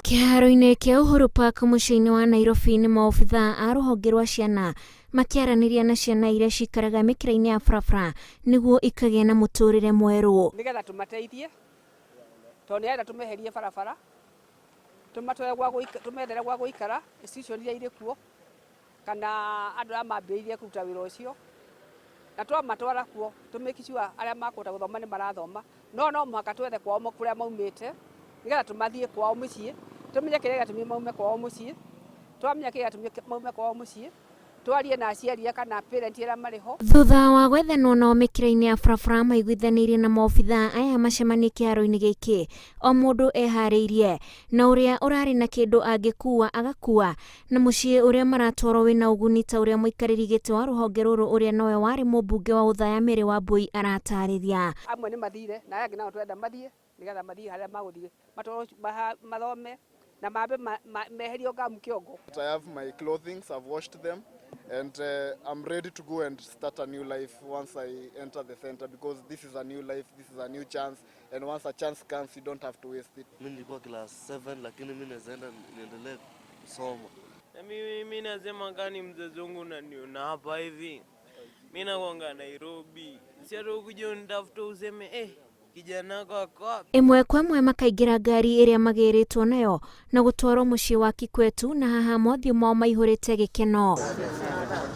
Kĩharo-inĩ kĩa Uhuru Park mũciĩ-inĩ wa Nairobi nĩ maobithaa a rũhonge rwa ciana makĩaranĩria na ciana iria cikaraga mĩkĩra-inĩ ya barabara nĩguo ikagĩa na mũtũrĩre mwerũ. Nĩgetha tũmateithie tondũ nĩ arenda tũmeherie barabara, tũmatware gwa tũmethere gwa gũikara institution iria irĩ kuo, kana andũ arĩa mambĩrĩirie kũruta wĩra ũcio, na twamatwara kuo tũ make sure arĩa makũhota gũthoma nĩ marathoma, no no mũhaka twethe kwao kũrĩa maumĩte, nĩgetha tũmathiĩ kwao mũciĩ, tũmenye kĩrĩa gĩatũmire maume kwao mũciĩ, twamenya kĩrĩa gĩatũmire maume kwao mũciĩ, twarie na aciari kana parent arĩa marĩ ho. Thutha wa gwethanwo nao mĩkĩra-inĩ ya barabara maiguithanĩirie na maobithaa aya macemanie kĩharo-inĩ gĩkĩ o mũndũ eharĩirie na ũrĩa ũrarĩ na kĩndũ angĩkua agakua na mũciĩ ũrĩa maratwarwo wĩna ũguni ta ũrĩa mũikarĩri gĩtĩ wa rũhonge rũrũ ũrĩa nowe warĩ mũmbunge wa Othaya Mary Wambui aratarĩria. Amwe nĩ mathire na arĩa angĩ nao tũrenda mathiĩ nĩgetha mathiĩ harĩa magũthiĩ matwarwo mathome na mambe meherio ngamu kĩongo. I have my clothings, I've washed them and I'm ready to go and start a new life once I enter the center because this is a new life, this is a new chance and once a chance comes you don't have to waste it. Mimi nilikuwa class 7 lakini mimi naweza enda niendelee kusoma. Na mimi nasema kani mzazi wangu unaniona hapa hivi, mi nakwanga Nairobi, si hata ukuje unitafuta useme kijana wako ako wapi? Ĩmwe kwa ĩmwe makaingĩra ngari ĩrĩa magĩrĩtwo nayo na gũtwarwo mũciĩ wa Kikwetu na haha mothiũ mao maihũrĩte gĩkeno.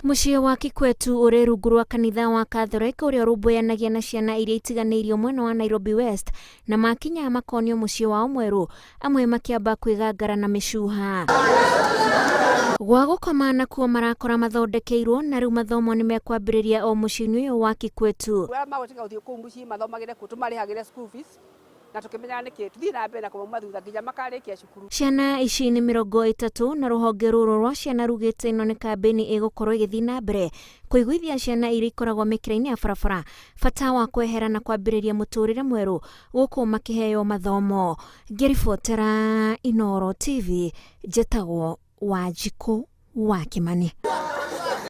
Mũciĩ wa Kikwetu ũrĩ rungu rwa kanitha wa Catholic ũrĩa ũrũmbũyanagia na ciana iria itiganĩirio mwena wa Nairobi West na makinya makonio mũciĩ wao mwerũ amwe makĩamba kwĩgangara na mĩcuha. Gwa gũkoma nakuo marakora mathondekeirwo na rĩu mathomo nĩ mekwambĩrĩria o mũciĩ-inĩ ũyũ wa Kikwetu. Arĩa magũtiga gũthiĩ kũu mũciĩ mathomagĩre kuo tũmarĩhagĩre school fees na tũkĩmenyaga nĩkĩ tũthiĩ na mbere na kũmauma thutha nginya makarĩkia cukuru. Ciana ici nĩ 30 na rũhonge rũrũ rwa ciana rugĩte ĩno nĩ kambĩini ĩgũkorwo ĩgĩthiĩ na mbere kũiguithia ciana iria ikoragwo mĩkĩra-inĩ ya barabara bata wa kwehera na kwambĩrĩria mũtũrĩre mwerũ gũkũ makĩheo mathomo. Ngĩribotera Inooro TV, njĩtagwo Wanjikũ wa Kimani.